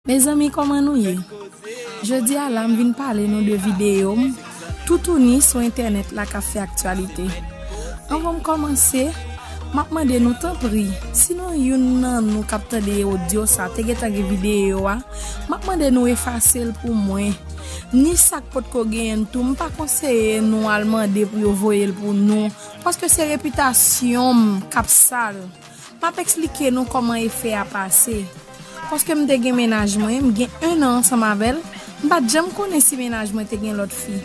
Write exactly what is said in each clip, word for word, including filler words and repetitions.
Mezanmi, kòman nou ye? Jodi a la, m vin pale nou de videyo m, Toutouni sou entènèt la k ap fè aktyalite. Anvan m kòmanse, m ap mande nou, tanpri, si nou youn nan nou k ap tande odyo sa te gentan gen videyo a, m ap mande nou efase l pou mwen. Ni sa k potko genyen tou, m pa konseye nou al mande pou yo voye l pou nou, paske se repitasyon m k ap sal. M ap eksplike nou kòman efè a pase. Paske m te gen mennaj mwen, m gen en an ansanm avè l, m pa t janm konnen si mennaj mwen te gen lòt fi.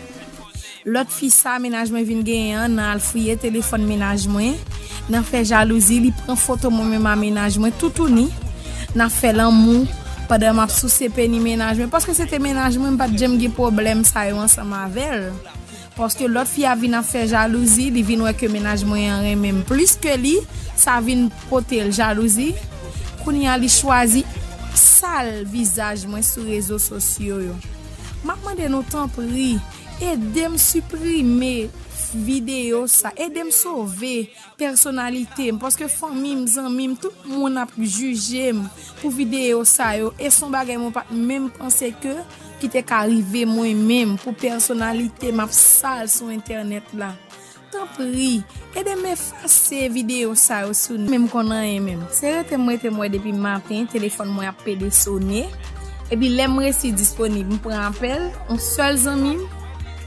Lòt fi sa mennaj mwen vin genyen an, nan al fouye telefòn mennaj mwen, nan fè jalouzi, li pran foto mwen menm a mennaj mwen, Toutouni, nan fè lanmou, pandan m ap souse peni mennaj mwen. Paske se te mennaj mwen, m pa t janm gen pwoblèm sa yo ansanm avè l. Paske lòt fi a vin ap fè jalouzi, li vin wè ke mennaj mwen an renmen m plis ke li, sa vin pote l jalouzi. Kounye a, li chwazi sal vizaj mwen sou rezo sosyo yo. M ap mande nou, tanpri, ede m siprime videyo sa, ede m sove pèsonalite m, paske fanmi m, zanmi m, tout moun ap jije m pou videyo sa yo, e se yon bagay mwen pa t menm panse ke ki te ka rive mwen menm, pou pèsonalite m ap sal sou entènèt la. Tanpri, ede m efase videyo sa yo sou nou. Menm konn anyen menm. Se rete m rete m wè depi maten, telefòn mwen ap pede sone. Epi lè m resi disponib, m pran apèl, yon sèl zanmi m,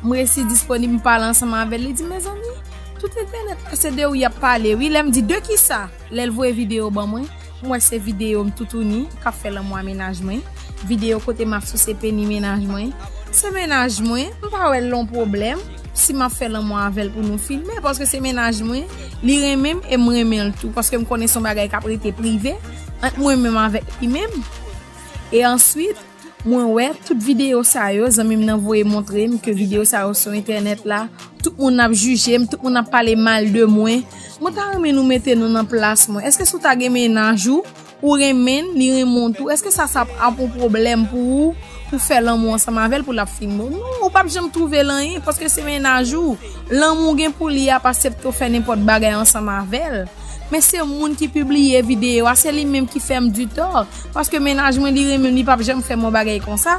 m resi disponib, m pale ansanm avè l, li di, "Mezanmi, tout entènèt la se de ou y ap pale, wi." Lè m di, "De kisa?" Lè l voye videyo ban mwen, m wè se videyo m Toutouni k ap fè lanmou a mennaj mwen, videyo kote m ap souse peni mennaj mwen. Se mennaj mwen, m pa wè l yon pwoblèm si m ap fè lanmou avè l pou nou filme, paske se mennaj mwen, li renmen m e m renmen l tou, paske m konnen se yon bagay k ap rete prive ant mwen menm avèk li menm. E answit, mwen wè tout videyo sa yo, zanmi m nan voye montre m ke videyo sa yo sou entènèt la, tout moun ap jije m, tout moun ap pale mal de mwen. Mwen ta renmen nou mete nou nan plas mwen. Èske si w ta gen mennaj ou, ou renmen l, li renmen w tou, èske sa, sa ap yon pwoblèm pou ou, pou fè lanmou ansanm avè l, pou l ap filme w? Non, ou p ap janm twouve l anyen, paske se mennaj ou. Lanmou w gen pou li a pa aksepte w fè nenpòt bagay ansanm avè l. Men se moun ki pibliye videyo a, se li menm ki fè m ditò. Paske mennaj mwen, li renmen m, li p ap janm fè m yon bagay konsa.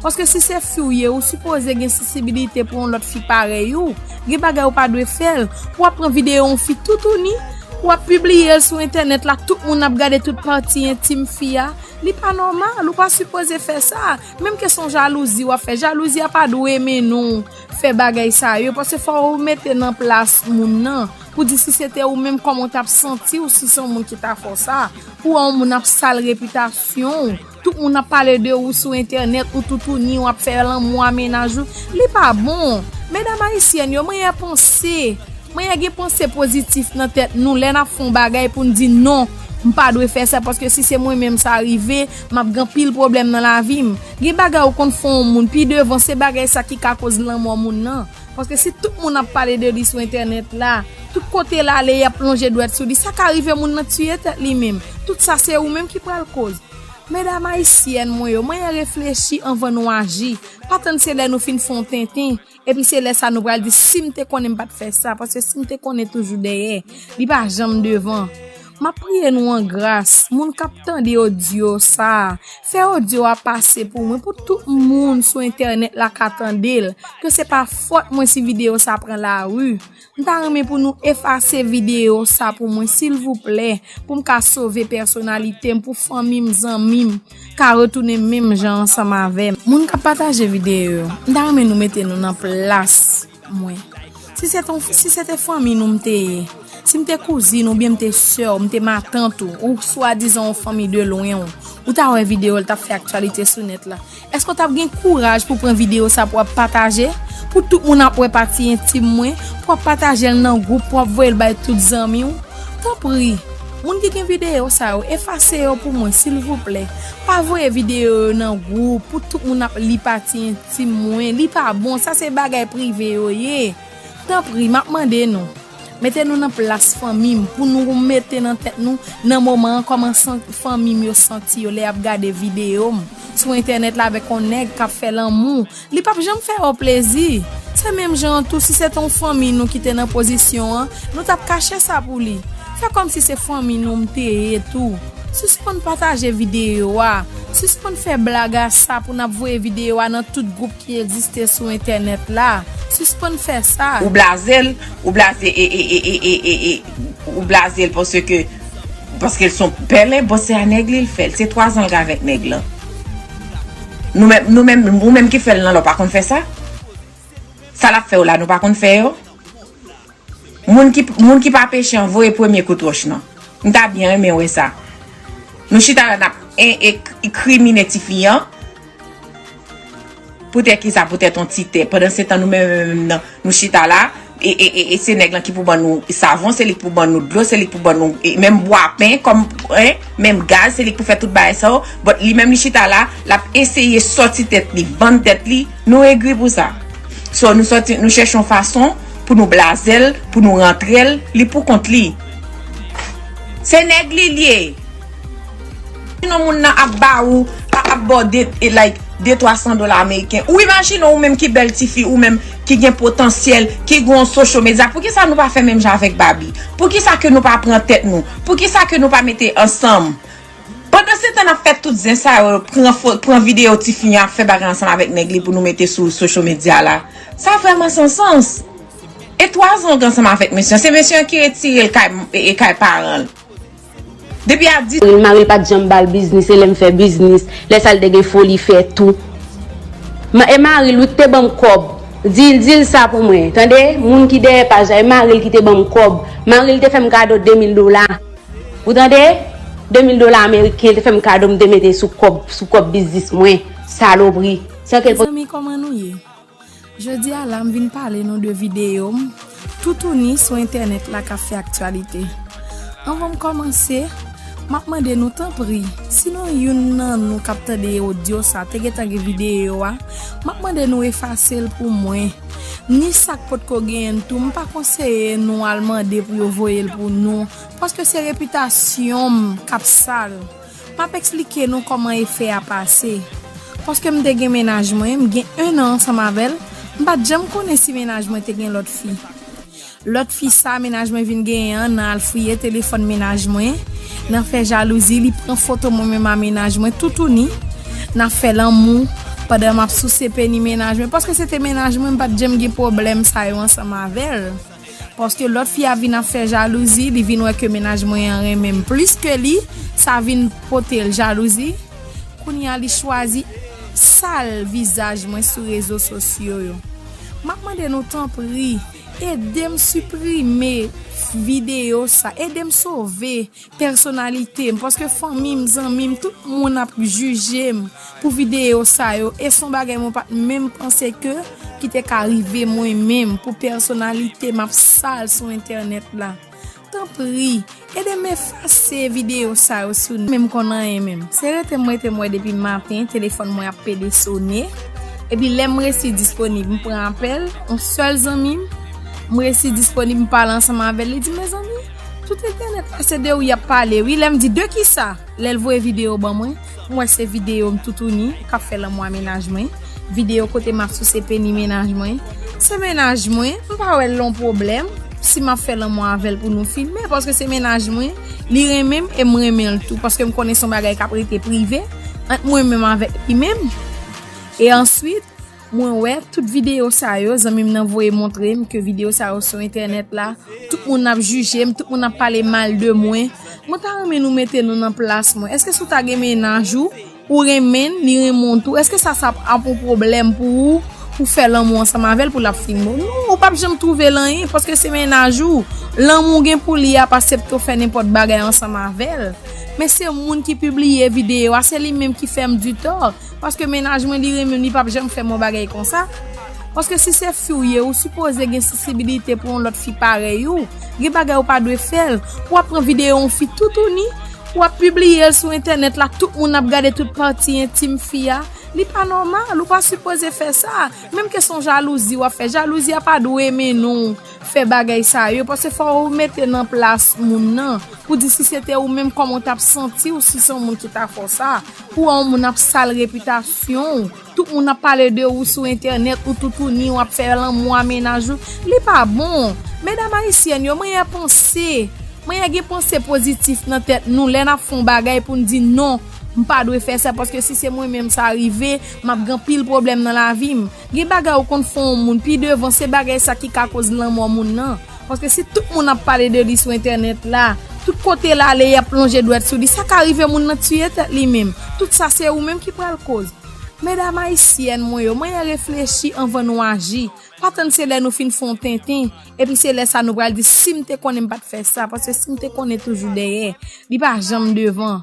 Paske si se fi w ye, ou sipoze gen sansibilite pou yon lòt fi parèy ou. Gen bagay ou pa dwe fè l. Pou w ap pran videyo yon fi Toutouni, pou w ap pibliye l sou entènèt la, tout moun ap gade tout pati entim fi a. Li pa nòmal, ou pa sipoze fè sa. Menm ke se yon jalouzi w ap fè, jalouzi a pa dwe mennen w fè bagay sa yo, paske fò ou mete nan plas moun nan, pou di si se te ou menm, kòman w t ap santi w si se yon moun ki ta fè w sa, pou wè yon moun ap sal repitasyon w, tout moun ap pale de ou sou entènèt, ou Toutouni, w ap fè lanmou a mennaj ou, li pa bon. Medam ayisyèn yo, mwen gen panse, mwen gen panse pozitif nan tèt nou, lè n ap fè yon bagay pou n di non, m pa dwe fè sa, paske si se mwen menm sa rive, m ap gen anpil pwoblèm nan lavi m. Gen bagay ou konn fè yon moun, pi devan se bagay sa ki ka koz lanmò moun nan. Paske si tout moun ap pale de li sou entènèt la, tout kote l ale, y ap lonje dwèt sou li, sa ka rive moun nan tiye tèt li menm. Tout sa se ou menm ki pral koz. Medam ayisyèn mwen yo, mwen reflechi anvan nou aji. Pa tann se lè nou fin fè yon tenten, epi se lè sa nou pral di, "Si m te konnen m pa t fè sa," paske si m te konnen toujou dèyè, li pa janm devan. M ap priye nou an gras, moun k ap tande odyo sa a, fè odyo a pase pou mwen, pou tout moun sou entènèt la ka tande l, ke se pa fòt mwen si videyo sa pran lari. M ta renmen pou nou efase videyo sa pou mwen, silvouplè, pou m ka sove pèsonalite m, pou fanmi m, zanmi m ka retounen menm jan ansanm avè m. Moun k ap pataje videyo yo, m ta renmen nou mete nou nan plas mwen. Si se te, si se te fanmi nou m te ye, si m te kouzin oubyen m te sè w, m te matant ou, ou swadizan yon fanmi de lwen w, ou ta wè videyo l t ap fè aktyalite sou nèt la. Èske w t ap gen kouraj pou pran videyo sa pou w ap pataje? Pou tout moun ap wè pati entim mwen, pou w ap pataje l nan gwoup, pou w ap voye l bay tout zanmi w? Tanpri, moun ki gen videyo sa yo, efase yo pou mwen, silvouplè. Pa voye videyo yo nan gwoup, pou tout moun ap li pati entim mwen. Li pa bon, sa se bagay prive yo ye. Tanpri, m ap mande nou. Mete nou nan plas fanmi m, pou nou mete nan tèt nou, nan moman an, kòman san-, fanmi m yo santi yo lè y ap gade videyo m sou entènèt la avèk yon nèg k ap fè lanmou. Li p ap janm fè yo plezi. Se menm jan an tou, si se te yon fanmi nou ki te nan pozisyon an, nou t ap kache sa pou li. Fè kòmsi se fanmi nou m te ye tou. Sispann pataje videyo a. Sispann fè blag a sa pou n ap voye videyo a nan tout gwoup ki egziste sou entènèt la. Sispann fè sa. Ou blaze l, ou blaze e, e, e, e, e, e, e, ou blaze l paske paske l son pèlen, bon se a nèg li l fè l. Se twa zan l avèk nèg lan. Nou menm, nou menm, ou menm ki fè l nan la, ou pa konn fè sa? Sa l ap fè w la, nou pa konn fè yo? Moun ki, moun ki pa peche an voye premye kout wòch nan. M ta byen renmen wè sa. Nou chita la n ap en, e, krimine tifi an. Poutèt kisa? Poutèt on ti tè. Pandan se tan nou menm menm nan, nou chita la. E, e, e, e se nèg lan ki pou ban nou savon, se li ki pou ban nou dlo, se li ki pou ban nou e, menm bwapen, kòm, en, menm gaz, se li ki pou fè tout bagay sa yo. But li menm li chita la, l ap eseye sòti tèt li, vann tèt li. Nou egri pou sa. So, nou sòti, nou chèche yon fason pou nou blaze l, pou nou rantre l, li pou kont li. Se nèg li l ye. Imajine w moun nan ap ba ou, ap ba w de, e, like, de twa san dola ameriken. Ou imajine w ou menm ki bèl tifi, ou menm ki gen potansyèl, ki gen yon social media. Poukisa nou pa fè menm jan avèk Barbie? Poukisa ke nou pa pran tèt nou? Poukisa ke nou pa mete ansanm? Pandan se tan n ap fè tout zen sa yo, pran fo, pran videyo tifi an ap fè bagay ansanm avèk nèg li pou nou mete sou social media la, sa vrèman san sans. E twa zan w gen ansanm avèk mesye an, se mesye an ki retire l kay, e, e kay paran l. Depi a dis. Mari l pa t janm ba l biznis, e lè m fè biznis, lè sa l te gen fon li fè tou. E mari l wi ki te ban m kòb. Di l, di l sa pou mwen, tande, moun ki dèyè paj la, e mari l ki te ban m kòb. Mari l te fè m kado de mil dola. Ou tande? De mil dola ameriken, li te fè m kado, m te mete sou kòb, sou kòb biznis mwen. Salopri. San ke l. Mezanmi, kòman nou ye? Jodi a la, m vin pale nou de videyo m, toutouni sou entènèt la k ap fè aktyalite. Anvan m kòmanse, m ap mande nou tanpri, si nou youn nan nou k ap tande odyo sa te gentan gen videyo a, m ap mande nou efase l pou mwen. Ni sa k potko genyen n tou, m pa konseye nou al mande pou yo voye l pou nou, paske se repitasyon m k ap sal. M ap eksplike nou kòman efè a pase. Paske m te gen mennaj mwen, m gen en an ansanm avè l, m pa t janm konnen si mennaj mwen te gen lòt fi. Lòt fi sa mennaj mwen vin genyen an, nan al fouye telefòn mennaj mwen, nan fè jalouzi, li pran foto mwen menm a mennaj mwen toutouni, n ap fè lanmou pandan m ap souse peni mennaj mwen. Paske se te mennaj mwen, m pa t janm gen pwoblèm sa yo ansanm avè l. Paske lòt fi a vin ap fè jalouzi, li vin wè ke mennaj mwen an renmen m plis ke li, sa vin pote l jalouzi. Kounye a li chwazi sal vizaj mwen sou rezo sosyo yo. M ap mande nou tanpri, ede m siprime videyo sa, ede m sove pèsonalite m, paske fanmi m, zanmi m, tout moun ap jije m pou videyo sa yo, e se yon bagay mwen pa t menm panse ke ki te ka rive mwen menm, pou pèsonalite m ap sal sou entènèt la. Tanpri, ede m efase videyo sa yo sou menm konn anyen menm. Se rete m rete m wè depi maten, telefòn mwen ap pede sone. Epi lè m resi disponib, m pran apèl, yon sèl zanmi m, m resi disponib, m pale ansanm avè l, li di, mezanmi, tout entènèt la se de ou y ap pale wi. Lè m di, de kisa? Lè l voye videyo ban mwen, m wè se videyo m toutouni k ap fè lanmou a mennaj mwen, videyo kote m ap souse peni mennaj mwen. Se mennaj mwen, m pa wè l yon pwoblèm si m ap fè lanmou avè l pou nou filme, paske se mennaj mwen, li renmen m e m renmen l tou, paske m konnen se yon bagay k ap rete prive ant mwen menm avèk li menm. E answit, mwen wè tout videyo sa yo, zanmi m nan voye montre m ke videyo sa yo sou entènèt la, tout moun ap jije m, tout moun ap pale mal de mwen. Mwen ta renmen nou mete nou nan plas mwen. Èske si w ta gen mennaj ou, ou renmen l, li renmen w tou, èske sa, sa ap yon pwoblèm pou ou, pou fè lanmou ansanm avè l, pou l ap filme w? Non, ou p ap janm twouve l anyen, paske se mennaj ou. Lanmou w gen pou li a ap aksepte w fè nenpòt bagay ansanm avè l. Men se moun ki pibliye videyo a, se li menm ki fè m ditò. Paske mennaj mwen, li renmen m, li p ap janm fè m yon bagay konsa. Paske si se fi w ye, ou sipoze gen sansibilite pou yon lòt fi parèy ou. Gen bagay ou pa dwe fè l. Ou ap pran videyo yon fi toutouni, ou ap pibliye l sou entènèt la, tout moun ap gade tout pati entim fi a. Li pa nòmal, ou pa sipoze fè sa. Menm ke se yon jalouzi w ap fè, jalouzi a pa dwe mennen w fè bagay sa yo, paske fò ou mete nan plas moun nan, pou di si se te ou menm, kòman w t ap santi w si se yon moun ki ta fè w sa, pou wè yon moun ap sal repitasyon w, tout moun ap pale de ou sou entènèt, ou toutouni, w ap fè lanmou a mennaj ou, li pa bon. Medam ayisyèn yo, mwen panse Mwen gen panse pozitif nan tèt nou lè n ap fè yon bagay pou n di non, m pa dwe fè sa, paske si se mwen menm sa rive, m ap gen anpil pwoblèm nan lavi m. Gen bagay ou konn fè yon moun, pi devan se bagay sa ki ka koz lanmò moun nan. Paske si tout moun ap pale de li sou entènèt la, tout kote l ale y ap lonje dwèt sou li, sa ka rive moun nan tiye tèt li menm. Tout sa se ou menm ki pral koz. Medam ayisyèn mwen yo, manyen reflechi anvan nou aji. Pa tann se lè nou fin fè yon tenten, epi se lè sa nou pral di si m te konnen m pa t fè sa, paske si m te konnen toujou dèyè, li pa janm devan.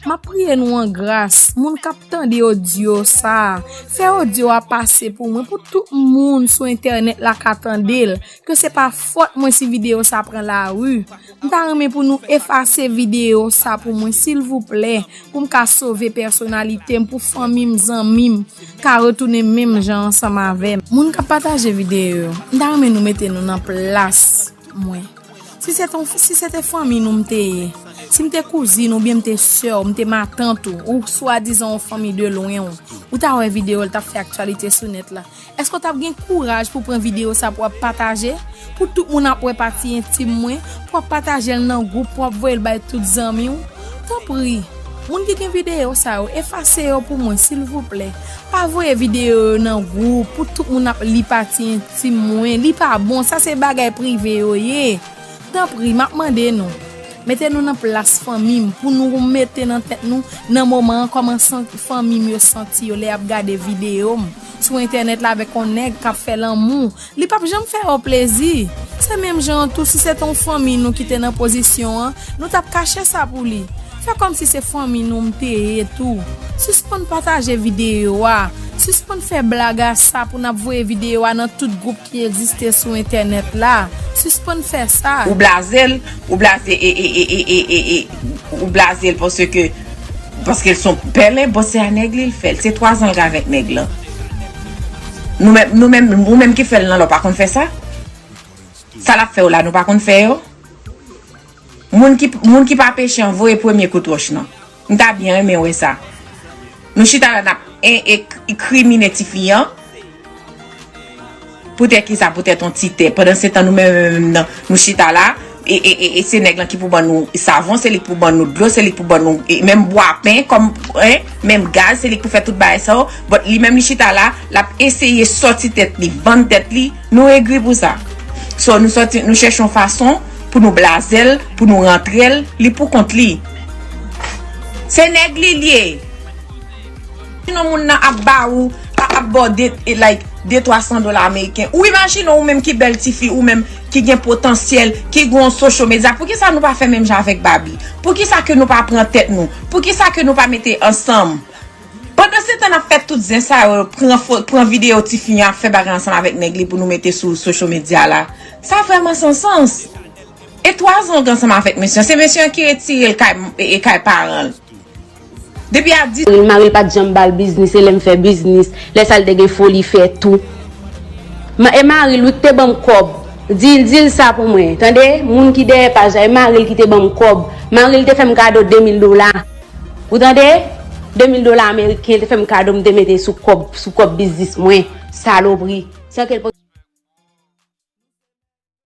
M ap priye nou an gras, moun k ap tande odyo sa, fè odyo a pase pou mwen, pou tout moun sou entènèt la ka tande l, ke se pa fòt mwen si videyo sa pran lari. M ta renmen pou nou efase videyo sa pou mwen, silvouplè, pou m ka sove pèsonalite m, pou fanmi m, zanmi m ka retounen menm jan ansanm avè m. Moun k ap pataje videyo yo, m ta renmen nou mete nou nan plas mwen. Si se te, si se te fanmi nou m te ye, si m te kouzin oubyen m te sè w, m te matant ou, ou swadizan yon fanmi de lwen w, ou ta wè videyo l t ap fè aktyalite sou nèt la. Èske w t ap gen kouraj pou pran videyo sa pou w ap pataje? Pou tout moun ap wè pati entim mwen, pou w ap pataje l nan gwoup, pou w ap voye l bay tout zanmi w? Tanpri, moun ki gen videyo sa yo, efase yo pou mwen, silvouplè. Pa voye videyo yo nan gwoup, pou tout moun ap li pati entim mwen. Li pa bon, sa se bagay prive yo ye. Tanpri, m ap mande nou, mete nou nan plas fanmi m, pou nou mete nan tèt nou, nan moman an, kòman san-, fanmi m yo santi yo lè y ap gade videyo m sou entènèt la avèk yon nèg k ap fè lanmou. Li p ap janm fè yo plezi. Se menm jan an tou, si se te yon fanmi nou ki te nan pozisyon an, nou t ap kache sa pou li. Fè kòmsi se fanmi nou m te ye tou. Sispann pataje videyo a. Sispann fè blag a sa pou n ap voye videyo a nan tout gwoup ki egziste sou entènèt la. Sispann fè sa. Ou blaze l, ou blaze e, e, e, e, e, e, e, ou blaze l paske, paske l se yon pèlen, bon, se a nèg li l fè l. Se twa zan l gen avèk nèg lan. Nou menm, nou menm, ou menm ki fè l nan lè w pa konn fè sa? Sa l ap fè w la, nou pa konn fè yo? Moun ki, moun ki pa peche an, voye premye kout wòch nan. M ta byen renmen wè sa. Nou chita la, n ap en, e, e, krimine tifi an. Poutèt kisa? Poutèt yon ti tè. Pandan se tan, nou menm, menm, menm nan, nou chita la, e, e, e, e se nèg lan ki pou ban nou savon, se li ki pou ban nou dlo, se li ki pou ban nou, e, menm bwapen, kòm, en, menm gaz, se li ki pou fè tout bagay sa yo. But li menm, li chita la, l ap eseye sòti tèt li, vann tèt li. Nou egri pou sa. So, nou sòti, nou chèche yon fason pou nou blaze l, pou nou rantre l, li pou kont li. Se nèg li l ye. Sinon moun nan ap ba ou, a-, ap ba w de, e, like, de twa san dola ameriken. Ou imajine ou menm ki bèl tifi, ou menm ki gen potansyèl, ki gen yon social media. Poukisa nou pa fè menm jan avèk Barbie? Poukisa ke nou pa pran tèt nou? Poukisa ke nou pa mete ansanm? Pandan se tan n ap fè tout zen sa yo, pran fo-, pran videyo tifi an ap fè bagay ansanm avèk nèg li pou nou mete sou social media la, sa vrèman san sans. E twa zan w gen ansanm avèk mesye an, se mesye an ki retire l kay, e, e kay paran l. Depi a dis. Mari l, mari l pa t janm ba l biznis, e lè m fè biznis, lè sa l te gen foli fè tou. Ma-, e mari l wi ki te ban m kòb. Di l, di l sa pou mwen, tande? Moun ki dèyè paj la, e mari l ki te ban m kòb. Mari l te fè m kado de mil dola. Ou tande? De mil dola ameriken, te fè m kado, m te mete sou kòb, sou kòb biznis mwen. Salopri. San ke l pa